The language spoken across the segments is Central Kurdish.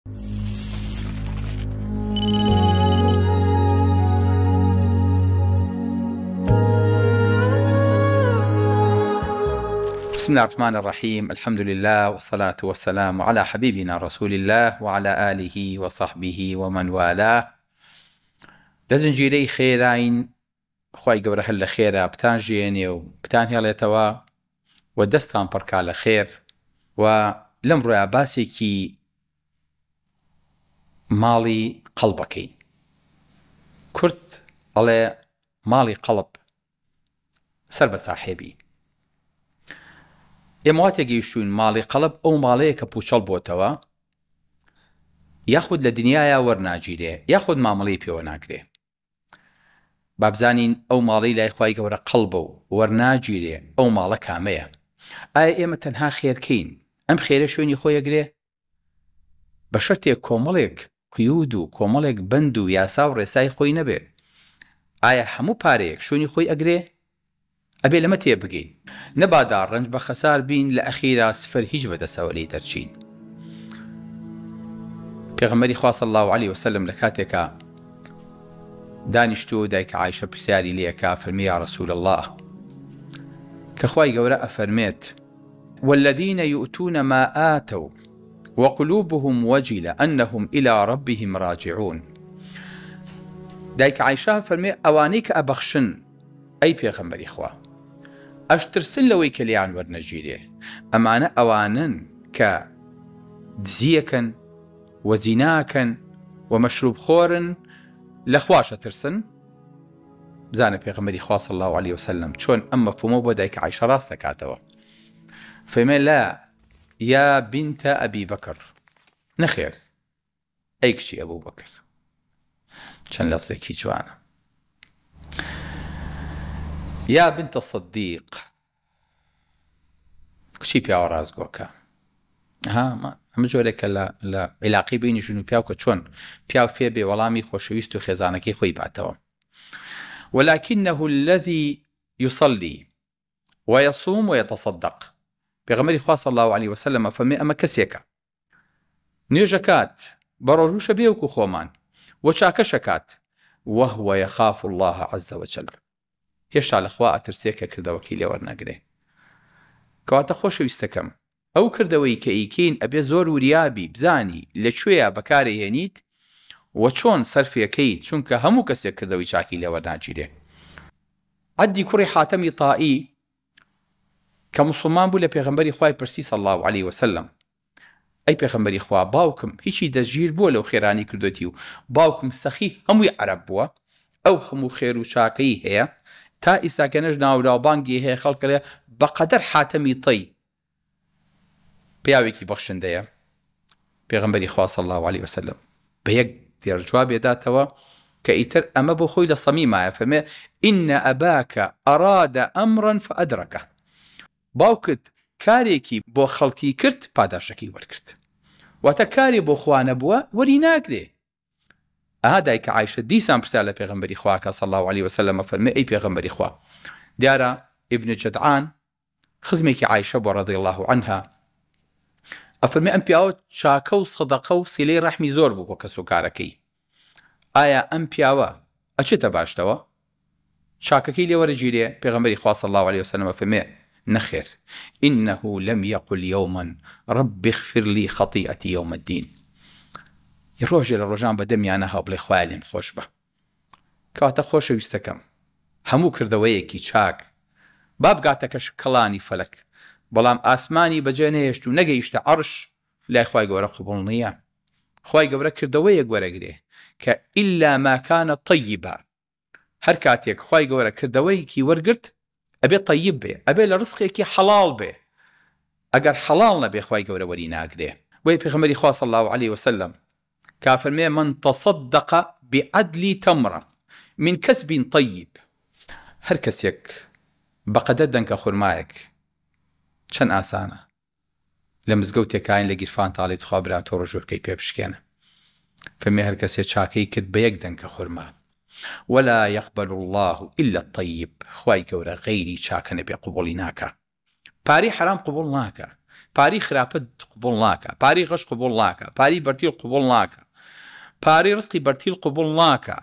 بسم الله الرحمن الرحیم الحمد لله والصلاة والسلام على حبیبنا رسول الله وعلى آله وصحبه ومن والاه. لە زنجیرەی خێراین خوای گەورە هەر لە خێرا بتان ژێنێ و بتان هێڵێتەوە و دەستان پڕکا لە خێر و لەمڕۆیا باسێکی ماڵی قەڵبەکەین. کورد ئەڵێ ماڵی قەڵب سەر بە ساحێبی. ئێمە وا تێگەیشتووین ماڵی قەڵب ئەو ماڵەیە کە پووچەڵ بۆتەوە یاخود لە دنیایا وەرناگیرێ یاخود مامەڵەی پێوە ناکرێ. با بزانین ئەو ماڵەی لای خوای گەورە قەڵبە و وەرناگیرێ ئەو ماڵە کامەیە؟ ئایا ئێمە تەنها خێرکەین ئەم خێرە شوێنی خۆی ئەگرێ؟ بە شەرتێک کۆمەڵێک قیود و کۆمەڵێک بەند و یاسا و ڕێسای خۆی نەبێ. ئایا هەموو پارەیەک شوێنی خۆی ئەگرێ؟ ئەبێ لەمە تێبگەین. نەبادا ڕەنج بە خەسار بین لە ئەخیرا سفر هیچ بەدەسەوە لێی دەرچین. پێغەمبەری خوا صلی اللە علیە وسلم لە کاتێکا دانیشتووە و دایکە عایشە پرسیاری لێ ئەکا فەرمی یا رسول اللە کە خوای گەورە ئەفەرمێت والذین یؤتون ما آتوا وقلوبهم وجلە انهم الی ربهم راجعون دایکە عایشە فەرمێ ئەوانەی کە ئەبەخشن ئەی پێغەمبەری خوا ئەشترسن لەوەی کە لێیان وەرنەگیرێ ئەمانە ئەوانەن کە دزیەکەن و زیناکەن و مەشروب خۆرن لە خواش ئەترسن بزانە پێغەمبەری خوا صلی اللە علیە وسلم چۆن ئەم مەفهومە بۆ دایکە عایشە ڕاست دەکاتەوە فەرمێ لا یا بنت ئەبی بەکر نەخێر ئەی کچی ئەبوو بەکر چەند لەفزێکی جوانە یا بنت صدیق کچی پیاوە ڕاستگۆکە ها ئەمە جۆرێکە لە لە عیلاقەی بینی ژن و پیاو کە چۆن پیاو فێ بێ وەڵامی خۆشەویست و خێزانەکەی خۆی باتەوە ولكنه الذي يصلي ويصوم ويتصدق پێغەمبەری خوا صلی الله علیه وسلم فەرمی ئەمە کەسێکە نوێژەکات بە ڕۆژووشە بێ وەکو خۆمان و چاکەشەکات وهو يخاف الله عز وجل هێشتا لە خوا ئەترسێ کە کردەوەکەی لێ وەرنەگرێ. کەواتە خۆشەویستەکەم ئەو کردەوەی کە ئەیکەین ئەبێ زۆر وریا بی بزانی لە کوێیا بەکارێ هێنیت و چۆن سەرفێ کەیت چونکە هەموو کەسێک کردەوەی چاکی لێ وەرناگیرێ. عەدی کوڕی حاتەمی تائی کە موسڵمان بوو لە پێغەمبەری خوای پرسی صلی اللە علیە وسلم ئەی پێغەمبەری خوا باوکم هیچی دەستگیر بووە لەو خێرانەی کردۆتی و باوکم سەخی هەمووی عەرەب بووە ئەو هەموو خێر و چاکەی هەیە تا ئیستاکەنەش ناوراوبانگی هەیە خەڵک ئەڵێ بەقەدەر حاتەمی تەی پیاوێکی بەخشندەیە پێغەمبەری خوا صلی اللە علیە وسلم بە یەک دێڕ جوابێ داتەوە کە ئیتر ئەمە بۆ خۆی لە سەمیمایە فەرمێ إن أباك أراد أمرا فأدركه باوکت کارێکی بۆ خەڵکی کرد پاداشتەکەی وەرگرت واتە کارێ بۆ خوا نەبووە وەری ناگرێ ئەها دایکە عایشە دیسان پرسیار لە پێغەمبەری خوا کە صلی اللە علیە وسلم فەرمێ ئەی پێغەمبەری خوا دیارە ابن جدعان خزمێکی عایشە بووە رضی اللە عنها ئەفەرمێ ئەم پیاوە چاکە و سەدەقە و سیلەی ڕەحمی زۆر بوو بۆ کەس و کارەکەی ئایا ئەم پیاوە ئەچێتە باشتەوە چاکەکەی لێ وەرەگیرێ پێغەمبەری خوا صلی اللە علیە وسلم ئەفەرمێ نەخێر انه لم یقل یوما رب اغفر لی خطیئتی یوم الدین ڕۆژێ لە ڕۆژان بە دەمیانە هاو بڵێ خوایە لێم خۆش بە کەواتە خۆشەویستەکەم هەموو کردەوەیەکی چاک با بگاتە کەشکەڵانی فەلەک بەڵام ئاسمانی بەجێ نەهێشت و نەگەیشتە عەڕش لای خوای گەورە قبوڵ نییە خوای گەورە کردەوەیەک وەرەگرێ کە الا ما کان طیبا هەر کاتێک خوای گەورە کردەوەیەکی وەرگرت ئەبێ طیب بێ ئەبێ لە ڕزقێکی حەڵاڵ بێ ئەگەر حەڵاڵ نەبێ خوای گەورە وەری ناگرێ بۆیە پێغەمبەری خوا صلی اللە علیە وسلم کافەرمێ من تصدق بعدل تمرە من کسب طیب هەر کەسێک بەقەدەر دەنکە خورمایەک چەند ئاسانە لە مزگەوتێکاین لە گیرفانتا ئەڵێی تخوا برا تۆ ڕۆژوەکەی پێ بشکێنە فەرمی هەر کەسێ چاکەی کرد بە یەک دەنکە خورما ولا یقبل اللە الا الطیب خوای گەورە غەیری چاکە نەبێ قبوڵی ناکا پارەی حەرام قبوڵ ناکا. پارەی خراپە قبوڵ ناکا، پارەی غەش قبوڵ ناکا، پارەی بەرتیل قبوڵ ناکا، پارەی ڕزقی بەرتیل قبوڵ ناکا.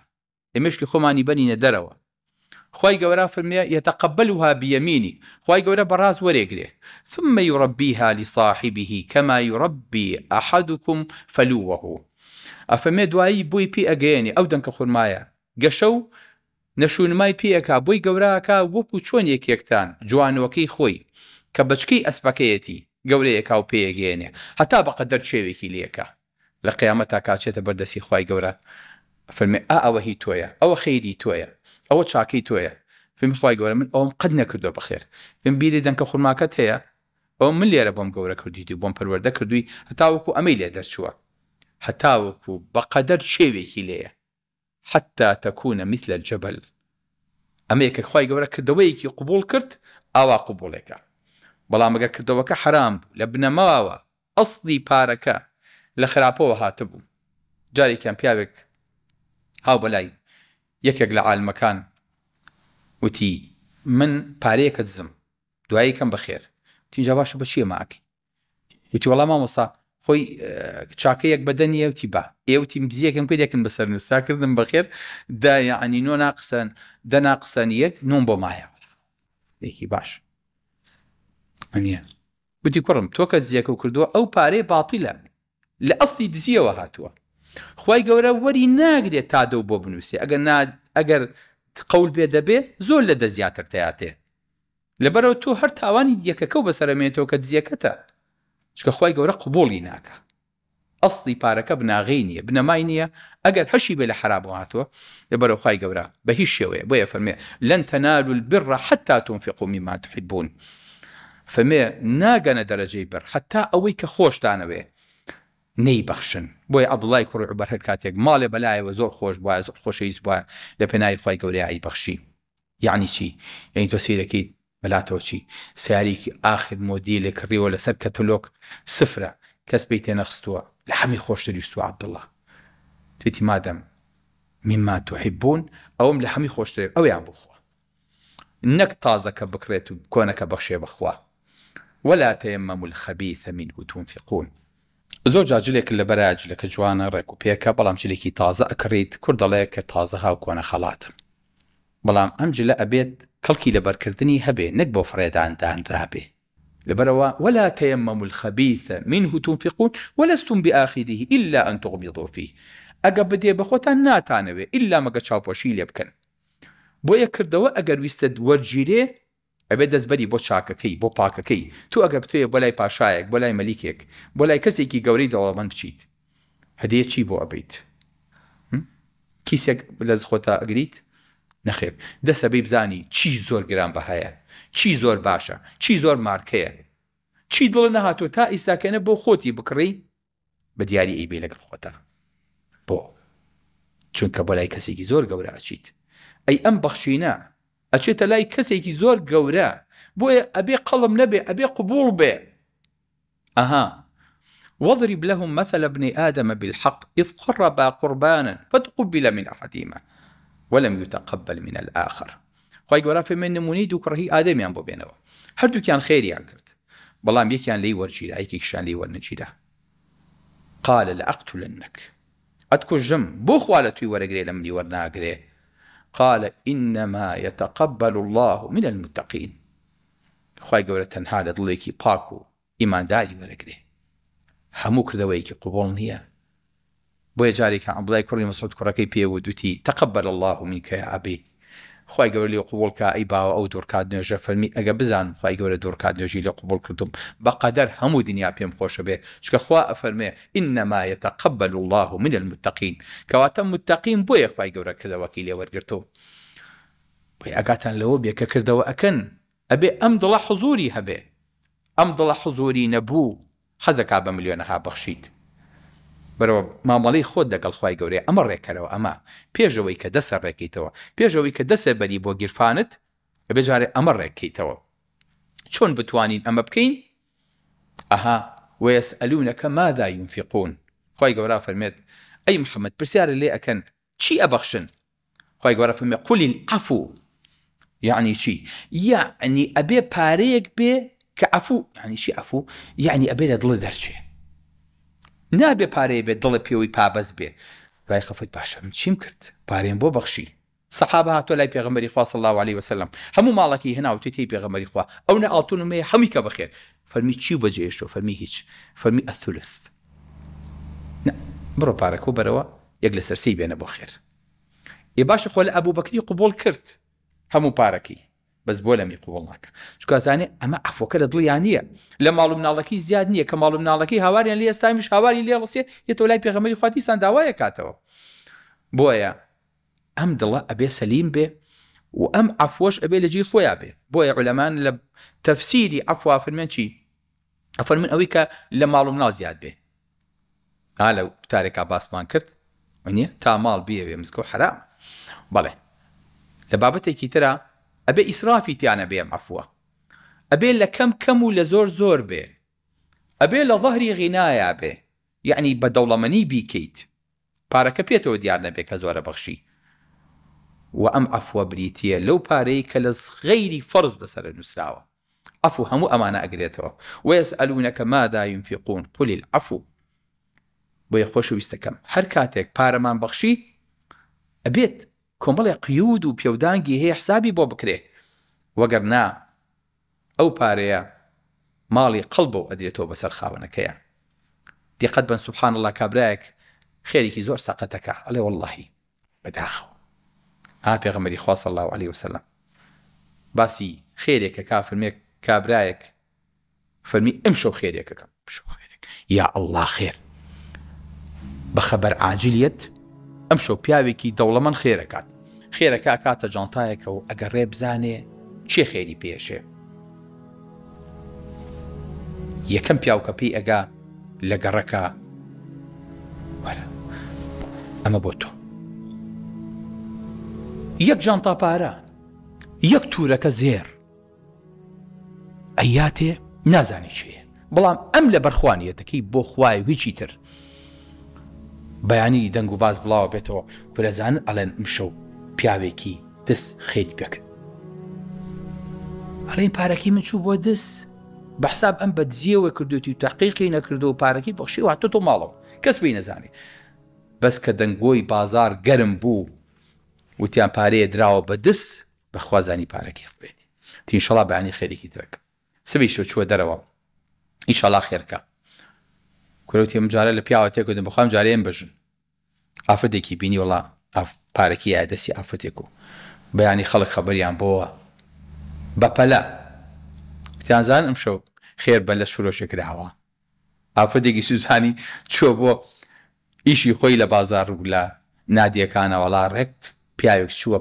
لە مێشکی خۆمانی بەنینە دەرەوە. خوای گەورە فەرموێ، یتقبلها بیمینه، خوای گەورە بە ڕاست وەرێگرێ، ثم یربیها لصاحبه کما یربی احدکم فلوه، ئەفەرموێ دوایی بۆی پێ ئەگەیەنێ ئەو دەنکە خورمایە گەشە و نەشونمای پێ ئەکا بۆی گەورە ئەکا وەکو چۆن یەکێکتان جوانۆکەی خۆی کە بەچکەی ئەسپەکەیەتی گەورەی ئەکا و پێی ئەگەیەنێ هەتا بەقەدەر چێوێکی لێ ئەکا. لە قیامەتا کە ئەچێتە بەر دەستی خوای گەورە ئەفەرموێ ئا ئەوە هی تۆیە ئەوە خەیری تۆیە ئەوە چاکەی تۆیە فەرمی خوای گەورە من ئەوەم قەت نەکردوە بەخێر فەرمی بیرت دەنکە خورماکەت هەیە ئەوە من لێرە بۆم گەورە کردویت و بۆم پەروەردە کردوی هەتاوەکو ئەمەی لێ دەرچووە هەتاوەکو بەقەدەر چێوێکی لێیە حتی تکون مثل الجبل ئەمەیە کە خوای گەورە کردەوەیەکی قبوڵ کرد ئاوا قبوڵێکە بەڵام ئەگەر کردەوەکە حەرام بوو لە بنەماوە ئەسڵی پارەکە لە خراپەوە هاتبوو جارێکیان پیاوێک هاو بەلای یەکێک لە عالمەکان وتی من پارەیەکە دزم دوایی کەم بەخێر وتی جا باشە بە چی ئەمە ئەکەی وتی وەڵا مامۆستا خۆی چاکە یەک بەدە نییە وتی با ئێ وتیم دزیەکەم کرد یەکم بەسەر نووسا کردم بەخێر دە یعنی نۆ ناقسەن دە ناقسەن یەک نۆم بۆ مایە یەکی باش نییە وتی کوڕم تۆ کە دزیەکە کردووە ئەو پارەی باتیلە لە ئەسڵی دزیەوە هاتووە خوای گەورە وەری ناگرێت تا دەو بۆ بنووسێ ئەگەر نا ئەگەر قەول بێ دەبێ زۆر لە دە زیاتر تیاتێ لەبەرئەوە تۆ هەر تاوانی یەکەکەو بەسەرەمێنێتەوە کە دزیەکەتە چونکە خوای گەورە قبوڵی ناکا ئەسڵی پارەکە بناغەی نیە بنەمای نیە ئەگەر هەشی بێ لە حەرامەوە هاتووە لەبەرئەوە خوای گەورە بە هیچ شێوەیە بۆیە فەرمێ لن تنالوا البر حتى تنفقوا مما تحبون فەرمێ ناگەنە دەرەجەی بر حتا ئەوەی کە خۆشتانەوێ نەیبەخشن بۆیە عەبدوڵای کوڕی عومەر هەر کاتێک ماڵێ بەلایەوە زۆر خۆش بوایە زۆر خۆشەویست بوایە لە پێناوی خوای گەورەیا ئەیبەخشی یەعنی چی؟ یەعنی تۆ سەیرەکەیت بەلاتەوە چی؟ سەیارەیەکی ئاخر مۆدیلێ کڕیوە لەسەر کەتەلۆگ سفرە کەس پێی تێنەخستووە لە حەمی خۆشتر ویستووە عەبدوڵا تویتی مادەم مما تحبون ئەوەم لە حەمی خۆشترێ ئەویان بخوا نەک تازەکە بکڕێت و کۆنەکە بەخشێ بەخوا ولا تيمموا الخبيث منه تنفقون زۆر جار جلێکت لەبەرە جلەکە جوانە ڕێک و پێکە بەڵام جلێکی تازە ئەکڕیت کورد دەڵێ کە تازە هاو کۆنە خەڵاتە بەڵام ئەم جلە ئەبێت کەڵکی لەبەرکردنی هەبێ نەک بۆ فڕێدان دانرابێ لەبەرئەوە ولا تيمموا الخبيث منه تنفقون ولستم بآخذيه إلا أن تغمضوا فيه ئەگە بدێ بەخۆتان ناتانەوێ ئیلا مەگە چاوپۆشی لێ بکەن بۆیە کردەوە ئەگەر ویستت وەرگیرێ ئەبێ دەست بەری بۆ چاکەکەی، بۆ پاکەکەی، تۆ ئەگەر بتەوێ بۆ لای پاشایەک، بۆ لای مەلیکێک، بۆ لای کەسێکی گەورەی دەوڵەمەند بچیت، هەدیە چی بۆ ئەبەیت؟ کیسێک لە خۆتا ئەگریت؟ نەخێر، دەست ئەبەی بزانی چی زۆر گرانبەهایە، چی زۆر باشە، چی زۆر مارکەیە، چی دڵت نەهاتووە تا ئیستاکێنە بۆ خۆتی بکڕی، بە دیاری ئەیبەی لەگەڵ خۆتا بۆ؟ چونکە بۆ لای کەسێکی زۆر گەورە ئەچیت ئەی ئەم بەخشینە ئەچێتە لای کەسێکی زۆر گەورە بۆیە ئەبێ قەڵم نەبێ ئەبێ قبوڵ بێ ئەها وضرب لهم مثل ابن آدم بالحق إذ قربا قربانا فتقبل من أحدهما ولم يتقبل من الآخر خوای گەورە فەرمی نمونەی دوو کوڕی ئادەمیان بۆ بێنەوە هەردووکیان خێریان کرد بەڵام یەکیان لێی وەرگیرا یەکێکیشیان لێی وەرنەگیرا قال لأقتلنک ئەتکوژم بۆ خوا لە توی وەرەگرێ لە منی وەرناگرێ قال إنما يتقبل الله من المتقین خوای گەورە تەنها لە دڵێکی پاک و ئیمانداری وەرەگرێ هەموو کردەوەیەکی قبوڵ نییە بۆیە جارێکیان عەبدوڵای کوڕی مەسعود کوڕەکەی پێ وت وتی، تقبل اللە منک یا ابی، خوای گەورە لێ قبوڵ کا ئەی باوە ئەو دووڕکات نوێژە، فەرمی، ئەگە بزانم خوای گەورە دووڕکات نوێژی لێ قبوڵ کردوم بەقەدەر هەموو دنیا پێم خۆشە بێ، چونکە خوا ئەفەرمێ، انما یتقبل اللە من المتقین، کەواتە متقین بۆیە خوای گەورە کردەوەکەی لێ وەرگرتوم. بۆیە ئاگاتان لەوە بێ کە کردەوە ئەکەن ئەبێ ئەم دڵە حزوری هەبێ، ئەم دڵە حزوری نەبوو حەزەکا بە ملیۆنەها بەخشیت بەرەوە مامەڵەی خۆت لەگەڵ خوای گەورەیە ئەمە ڕێکەرەوە ئەمە پێش ئەوەی کە دەسە ڕێکەیتەوە پێش ئەوەی کە دەسە بەری بۆ گیرفانت ئەبێ جارێ ئەمە ڕێککەیتەوە چۆن بتوانین ئەمە بکەین ئەها ويسألونك ماذا ينفقون خوای گەورە فەرمێت ئەی محمد پرسیارت لێ ئەکەن چی ئەبەخشن خوای گەورە فەرمی قل العفو یەعنی چی یەعنی ئەبێ پارەیەک بێ کە عەفو یعنی چی عەفو؟ یعنی ئەبێ لە دڵێ دەرچێ، نابێ پارەیە بێ دڵێ پێوەی پابەست بێ. دوای خەفەت باشە من چیم کرد پارەیم بۆ بەخشی؟ سەحابە هاتوە لای پێغەمبەری خوا صلی اللە علیە وسلم هەموو ماڵەکەی هێنا وتی تێی پێغەمبەری خوا ئەو نە ئاڵتونم هەیە هەمووی کە بەخێر فەرمی چیو بەجێ هێشتوە فەرمی هیچ فەرمی الثلث نا بڕۆ پارەکەو بەرەوە یەک لەسەر سێی بێنە بۆ خێر ئێ باشە خۆ لە ئەبوبەکری قبوڵ کرد هەموو پارەکەی بەس بۆ لەمی قبوڵ ناکا چونکە ئەزانێ ئەمە عەفوەکە لە دڵیا نییە لە ماڵ و مناڵەکەی زیاد نییە کە ماڵ و مناڵەکەی هاواریان لێ ئێستامیش هاواری لێ ڕسێ یەتەوە لای پێغەمبەری خوا دیسان داوای ئەکاتەوە بۆیە ئەم دڵە ئەبێ سەلیم بێ و ئەم عەفوەش ئەبێ لە جێی خۆیا بێ بۆیە عولەمان لە تەفسیری عەفوا فەرمێن چی ئەفەرمن ئەوەی کە لە ماڵ و مناڵ زیاد بێ ها لە وتارێکا باسمان کرد نیە تا ماڵ بیەوێ مزگەوت حەرامە بەڵێ لە بابەتێکی ترا ئەبێ ئیسرافی تیا نەبێ ئەم عەفوە ئەبێ لە کەم کەم و لە زۆر زۆر بێ ئەبێ لە ظەهری غینایا بێ یەعنی بە دەوڵەمەنی بیکەیت پارەکە پێتەوە دیار نەبێ کە زۆرە بەخشی وە ئەم عەفوە بریتیە لەو پارەی کە لە غەیری فەرز لەسەرە نوسراوە عەفو هەموو ئەمانە ئەگرێتەوە ویسئلونک ماذا ينفقون قل العفو بۆیە خۆشەویستەکەم هەر کاتێک پارەمان بەخشی ئەبێت کۆمەڵێ قیود و پێودانگی هەیە حسابی بۆ بکرێ وەگەر نا ئەو پارەیە ماڵی قەڵبە و ئەدرێتەوە بەسەر خاوەنەکەیا دیقەت بەن سبحان اللە کابرایەک خێرێکی زۆر سەقەتەکا ئەڵێ وەڵڵاهی بەداخەوە ئا پێغەمبەری خوا صلی اللە علیە وسلم باسی خێرێک ئەکا فەرمێ کابرایەک فەرمی ئەمشەو خێرێک ئەکەم ئەمشەو خێرێک یا اللە خێر بە خەبەر عاجل یەت ئەمشەو پیاوێکی دەوڵەمەند خێرەکات خێرەکە ئەکاتە جانتایەکە و ئەگەڕێ بزانێ چێ خێری پێشێ یەکەم پیاو کە پێی ئەگا لە گەڕەکە وەرە ئەمە بۆ تۆ یەک جانتا پارە یەک تورەکە زێر ئەیاتێ نازانی چێیە بەڵام ئەم لەبەر خوا نیەتەکەی بۆ خوایە و هیچی تر بەیانی دەنگ و باس بڵاوە بێتەوە کورەزانن ئەڵێن ئمشەو پیاوێکی دز خێری پێکرد ئەڵێن پارەکەی من چوو بۆ دز بە حساب ئەم بە دزیەوە کردوێتی و تەحقیقی نەکردو و پارەکەی بەخشی و هاتۆتەوە ماڵەوە کەس پێی نەزانێ بەس کە دەنگۆی بازار گەرم بوو وتیان پارەیە دراوە بە دز بەخوا زانی پارەکەی خۆیەتی وتی ئینشەڵا بەیانی خێرێکی ترەکەم سبەی شەو چووە دەرەوە ئینشەڵا خێرکە کورە وتی ئەم جارە لە پیاوە تێکردم بەخوا ئەم جارە ئێم بژن ئافرەتێکی بینی وەڵا پارەکی یایە دەستی ئافرەتێک و بەیانی خەڵک خەبەریان بۆوە بەپەلە وتیان زان ئەمشەو خێر بە لەش فرۆشێ کراوە ئافرەتێکی سوزانی چووە بۆ ئیشی خۆی لە بازاڕ و لە نادیەکانە وەڵا ڕێک پیاوێک چووە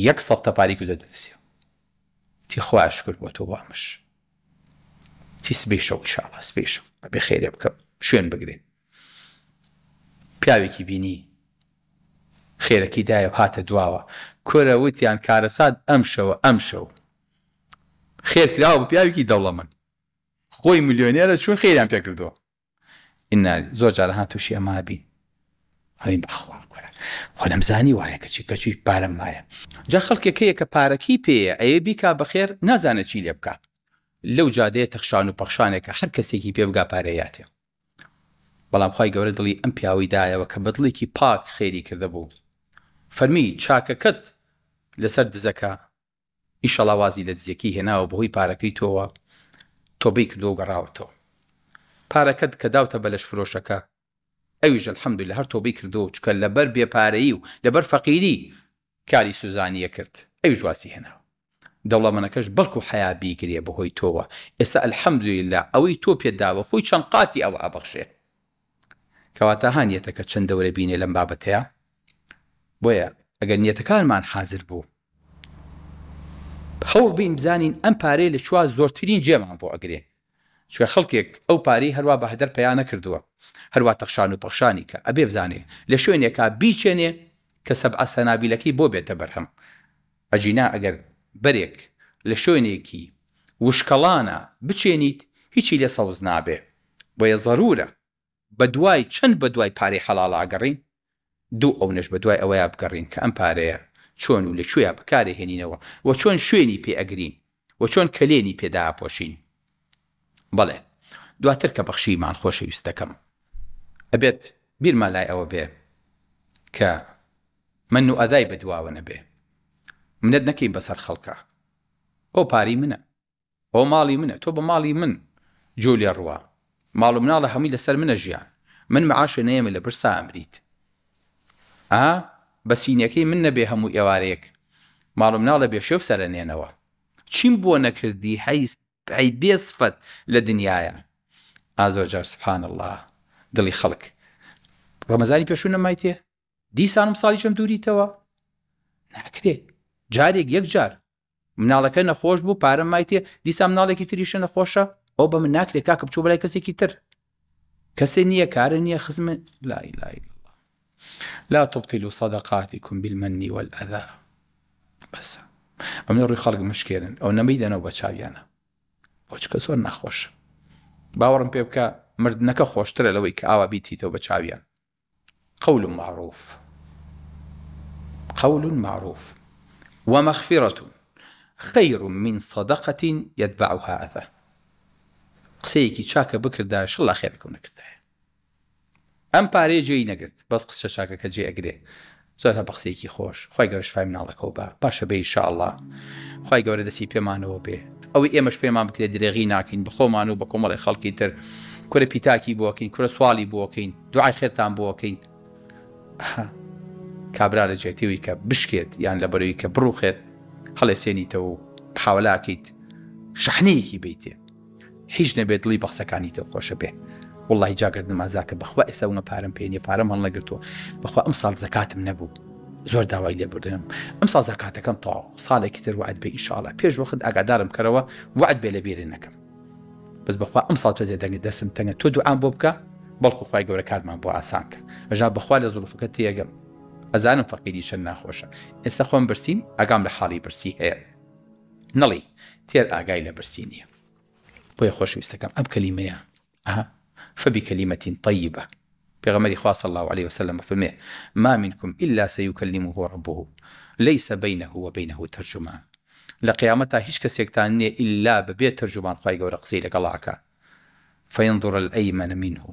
یەک سەفتە پارەی کردە دەستیەوە وتی خوایە شوکر بۆ تۆ بۆ ئەمەش وتی سبەی شەو ئیشاڵا سبەی شەو ئەبێ خێرێ بکەم شوێن بگرێ پیاوێکی بینی خێرەکەی دایە و هاتە دواوە کورە وتیان کارەسات ئەمشەوە ئەمشەو خێر کراوە بە پیاوێکی دەوڵەمەند خۆی ملیۆنێرە چون خێریان پێ کردووە ئینا زۆر جار ها تووشی ئەمە بین ئەڵێین بەخوا کورە خۆ نەمزانی وایە کەچی کەچی پارەم مایە. جا خەڵکێک هەیە کە پارەکەی پێیە ئەیەوێ بیکا بەخێر نازانێ چی لێ بکا لەو جادەیە تەخشان و پەخشانێکە هەر کەسێکی پێ بگا پارەی یاتێ بەڵام خوای گەورە دڵی ئەم پیاوەی دایەوە کە بە دڵێکی پاک خێری کردبوو فەرمی چاکەکەت لەسەر دزەکە ئیشەڵا وازی لە دزیەکەی هێناوە بەهۆی پارەکەی تۆوە تۆبەی کردووە و گەڕاوەتەوە پارەکەت کە داوتە بە لەشفرۆشەکە ئەویش الحمدللە هەر تۆبەی کردووە و چونکە لەبەر بێ پارەیی و لەبەر فەقیری کاری سوزانیە کرد ئەویش وازی هێناوە دەوڵەمەنەکەش بەڵکو حەیا بیگرێ بەهۆی تۆوە ئێستا الحمدللە ئەوەی تۆ پێت داوە خۆی چەند قاتی ئەوە ئەبەخشێ کەواتە ها نیەتەکە چەند دەورە بینێ لەم بابەتەیا بۆیە ئەگەر نیەتەکانمان حازر بوو هەوڵ بین بزانین ئەم پارەیە لە کوێ زۆرترین جێمان بۆ ئەگرێ چونکە خەڵکێک ئەو پارەی هەروا بە هەدەر پەیا نەکردووە هەروا تەخشان و پەخشانی کە ئەبێ بزانێ لە شوێنێکا بیچێنێ کە سەبعە سەنابیلەکەی بۆ بێتە بەرهەم ئەگینا ئەگەر بەرێک لە شوێنێکی وشکەڵانە بچێنیت هیچی لێ سەوز نابێ بۆیە زەرورە بەدوای چەند بەدوای پارەی حەڵاڵا ئەگەڕین دوو ئەونەش بەدوای ئەوەیا بگەڕین کە ئەم پارەیە چۆن و لە کوێیا بەکارێ هێنینەوە و چۆن شوێنی پێ ئەگرین و چۆن کەلێنی پێ دائەپۆشین. بەڵێ دواتر کە بەخشیمان خۆشەویستەکەم ئەبێت بیرمان لای ئەوە بێ کە مەن و ئەدای بە دواوە نەبێ منەت نەکەین بەسەر خەڵکا ئەو پارەی منە ئەوە ماڵی منە تۆ بە ماڵی من جۆ لێ ڕوا ماڵ و مناڵە هەمووی لەسەر منە ژیان من معاشێ نەیەمە لە برسا ئەمریت ئا بە سینیەکەی من نەبێ هەموو ئێوارەیەک ماڵ و مناڵە بێ شێو سەرەنێنەوە چیم بۆ نەکردی هەی هەی بێ سفەت لە دنیایا ئا زۆر جار سبحان اللە دڵی خەڵک ڕەمەزانی پێشوو نەمایتێ دیسان ئەم ساڵیشم دووریتەوە ناکرێ جارێک یەک جار مناڵەکە نەخۆش بوو پارەم مایتێ دیسان مناڵێکی تریشە نەخۆشە ئەو بە من ناکرێ کاکە بچۆ بەلای کەسێکی تر کەسێ نییە کارە نییە خزمە لا إله إلا الله لا تبطلوا صدقاتكم بالمن والأذى بەسە ئەمە ڕووی خەڵک مشکێنن ئەو نەمەیدەنەوە بە چاویانە بۆچکە زۆر ناخۆش باوەڕم پێ بکە مردنەکە خۆشترە لەوەی کە ئاوا بیتیتەوە بە چاویان قول معروف قول معروف ومغفرة خیر من صدقة یتبعها اذی قسەیەکی چاکە بکردایە شڵا خێرەکەو نەکردایە ئەم پارەیە جێی نەگرت بەس قسە چاکەکە جێ ئەگرێ زۆر هە بە قسەیەکی خۆش خوای گەورە شفای مناڵەکەو با باشە بێ ان شاء اللە خوای گەورە دەستی پێمانەوە بێ ئەوەی ئێمەش پێمان بکرێت درێغی ناکەین بە خۆمان و بە کۆمەڵی خەڵکی تر کورە پیتاکی بۆکەین کورە سواڵی بۆکەین دوعای خێرتان بۆکەین کابرا لە جێتیەوەی کە بشکێت یان لە بەرەوەی کە بڕوخێت هەڵێسێنیتەوە و حاولاکەیت شەحنەیەکی بیتێ هیچ نەبێت دڵی بە قسەکانی تۆ خۆشە بێ وەڵاهی جا گەردنم ئازاکە بەخوا ئێستا ومە پارەم پێ نیە پارەم هەڵنەگرتووە بەخوا ئەم ساڵ زەکاتم نەبوو زۆر داوای لێبوردنم ئەم ساڵ زەکاتەکەم تەواو ساڵێکی تر وعد بێ ئینشاءاللە پێش وەخت ئاگادارم کەرەوە وعد بێ لە بیرێ نەکەم بەس بەخوا ئەم ساڵ تۆزێ دەنگ دەستم تەنگە تۆ دوعام بۆ بکە بەڵکو خوای گەورە کارمان بۆ ئاسان کە ئەژا بەخوا لە زروفەکە تێگەم ئەزانم فەقیری چەند ناخۆشە ئێستا خۆم برسیم ئاگام لە حاڵی برسی هەیە نەڵێی تێر ئاگای لە برسی نییە. بۆیە خۆشەویستەکەم ئەم کەلیمەیە ئەها فبکلمة طیبە پێغەمبەری خوا صلی اللە علیە وسلم ئەفەرموێ ما منکم الا سیکلمه ربه لیس بینه وبینه ترجمان لە قیامەتا هیچ کەسێکتان نییە ئیلا بەبێ تەرجومان خوای گەورە قسەی لەگەڵا ئەکا فینظر الایمن منه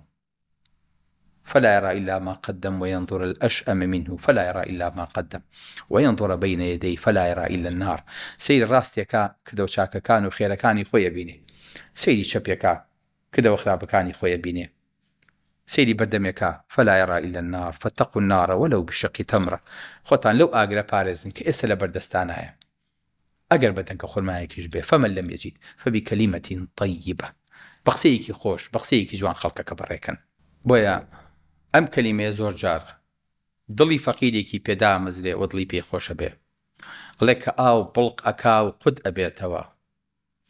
فلا یری الا ما قدم وینظر الاشأم منه فلا یری الا ما قدم وینظر بین یدیه فلا یری الا النار سەیری ڕاستێکا کردەوە چاکەکان و خێرەکانی خۆی ئەبینێ سەیری چەپێکا کردەوە خراپەکانی خۆی ئەبینێ سەیری بەردەمێکا فلا یری الا النار فاتقوا النار ولو بشق تمرە خۆتان لەو ئاگرە پارێزن کە ئێستا لەبەردەستانایە ئەگەر بە دەنکە خورمایەکیش بێ، فمن لم یجد فبکلمە طیبە، بە قسەیەکی خۆش، بە قسەیەکی جوان خەڵکەکە بەڕێکەن. بۆیە ئەم کەلیمەیە زۆر جار دڵی فەقیرێکی پێ دامەزرێ و دڵی پێی خۆش ئەبێ. ئەڵێ کە ئاو بڵق ئەکا و قوت ئەبێتەوە،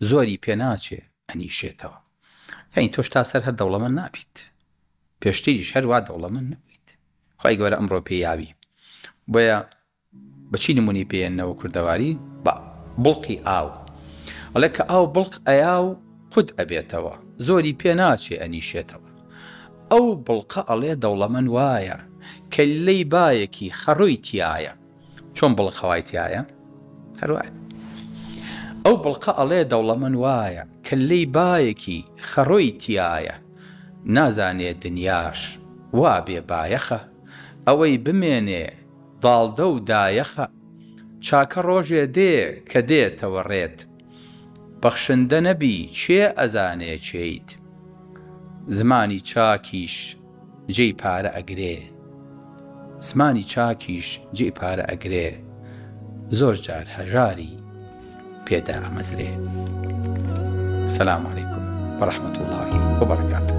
زۆری پێ ناچێ ئەنیشێتەوە. یانی تۆش تا سەر هەر دەوڵەمەند نابیت. پێشتریش هەر وا دەوڵەمەند نەبوویت. خوای گەورە ئەمڕۆ پێی یاوی. بۆیە بە چی نمونەی پێ یەننەوە کوردەواری؟ بە بڵقی ئاو. ئەڵێ کە ئاو بڵق ئەیا و قوت ئەبێتەوە، زۆری پێ ناچێ ئەنیشێتەوە. ئەو بڵقە ئەڵێ دەوڵەمەن وایە، کەللەی بایەکی خەڕۆی تیایە. چۆن بڵق هەوای تیایە؟ هەر وایە. ئەو بڵقە ئەڵێ دەوڵەمەن وایە، کەللەی بایەکی خەڕۆی تیایە. نازانێ دنیاش وا بێ بایەخە، ئەوەی بمێنێ، داڵدە و دایەخە چاکە ڕۆژێ دێ کە دێتەوە ڕێت بەخشندە نەبی کێ ئەزانێ کێیت زمانی چاکیش جێی پارە ئەگرێ زمانی چاکیش جێی پارە ئەگرێ زۆر جار هەژاری پێدا ئەمەزرێ سلام علیکم ورحمة الله وبرکاته.